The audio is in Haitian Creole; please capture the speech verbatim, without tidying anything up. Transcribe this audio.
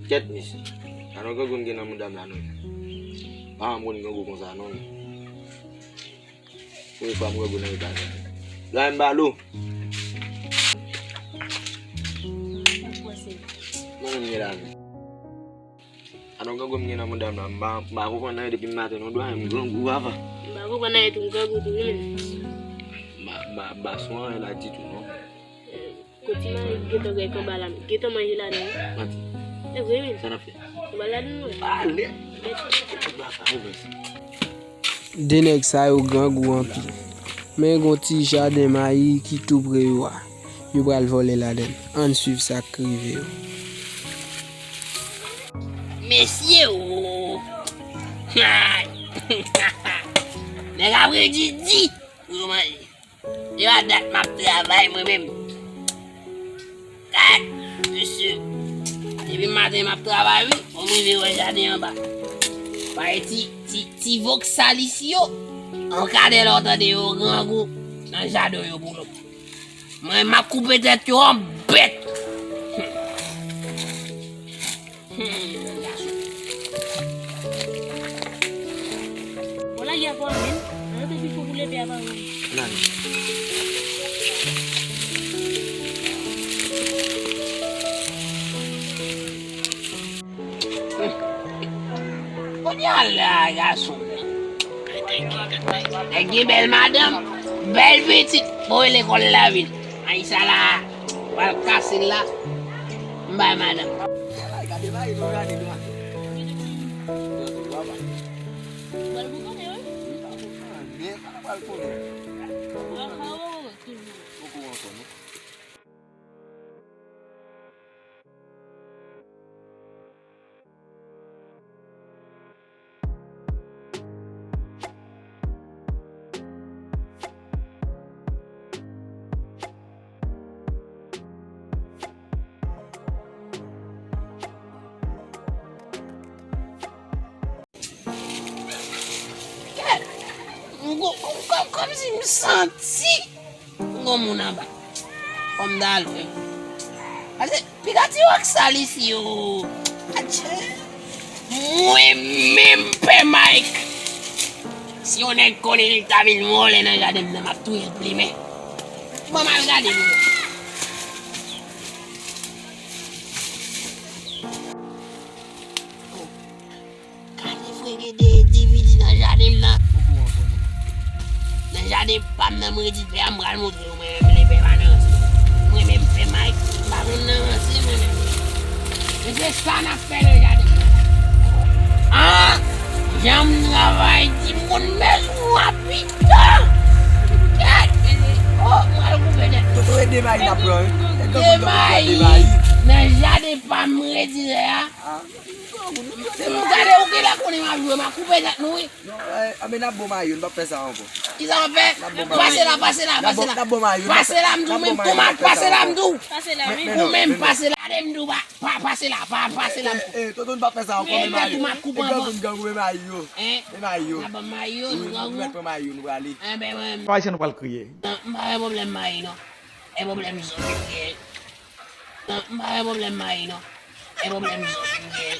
Kèt, mesye. Adan grangou m gen nan mouda m la, non. Pa m konn grangou konsa, non. Premye fwa m grangou nan eta sa. Ibrahim Balo. Mwen menm gen la, men. Adan grangou m gen nan mouda m la. M pa, m pa konprann anyen depi maten, non, dwa m grangou, papa. M pa konprann anyen tou, m grangou tou, wi, men. M pa, m pa, m pa sou anyen la ditou, non. Kote manje gentan gen anba la, gentan manje ladan, wi. Manti. E vre, men. Sa n ap fè? Nou pral ladan, wi. Ale. Tout bagay, vre. De nèg sa yo grangou anpil. Men gon ti jaden mayi ki tou pre yo a. Yo pral vòlè ladan. Ann swiv sa k rive yo. Mesye o! Nèg ap redi di pou yo manje. Se pa dat m ap travay mwen menm. Gad, mesye. Depi maten m ap travay, wi. Fò m rive wè jaden anba. Paske ti, ti, ti voksalis yo, an kadè lè w tande yo grangou nan jaden yo pou nou. Mwen, m ap koupe tèt yo an bèt. Hmm, gason. Bon, lage a pou mwen. Ann te pifo pou leve a pa ou. Nan. Kounye a la, gason. Nèg gen bèl madanm, bèl pitit, voye lekòl lavil. Ay, sa la, pral kase l la. M bay madanm. Gade mayi nou gade nou a. Bèl bouton, wi. Men sa n ap pral konnen. Poko ankò, non. Kè, m go-, kòm, kòm, kòmsi m santi gon moun anba. Fò m ta al fè. Paske piga ti wòk sal isi yo. Adje. Mwen menm Pè Mike. Si yon nèg konnen li ta vin vòlè nan jaden m nan, m ap touye l plimen. Ban m al gade plimen. Gade frè gen de endividi nan jaden m nan. Nan jaden pa m nan m redi fè a, m pral montre yo mwen menm le pè pa nan ranse. Mwen menm Pè Mike, m pa konn nan ranse mwen menm. Men se sa n ap fè nan jaden m nan. Ah! Jan m travay di m konn bezwen w a pita. Kèt! Oh, m pral koupe nèt. Toto e de mayi n ap pran, wi. E de mayi. Nan jaden pa m redi fè a. M gade ou genlè konnen m ap jwe, m a koupe tèt nou wi. Non, eh, anben n ap bon mayi yo, n p ap fè sa ankò. Kisa w ap fè? Pase la, pase la, pase la. Pase la m di w menm, tou mak, pase la m di w. Pase la, wi. Ou menm, pase la, de m di w, pa, pa, pase la, pa, pase la m di w. Eh, eh, tonton, n p ap fè sa ankò, men mayi yo. Tou mak koupe ankò. Grangou, grangou, men mayi yo. Hein? Men mayi yo. N ap ban mayi yo, nou grangou. Wi, nou mèt pran mayi yo, nou prale. Anben, mwen. Ayisyen nou pral kriye. Non, m pa gen pwoblèm mayi, non. E pwoblèm zòt, eh. Non, m pa gen pwoblèm mayi, non. E pwoblèm zòt, eh.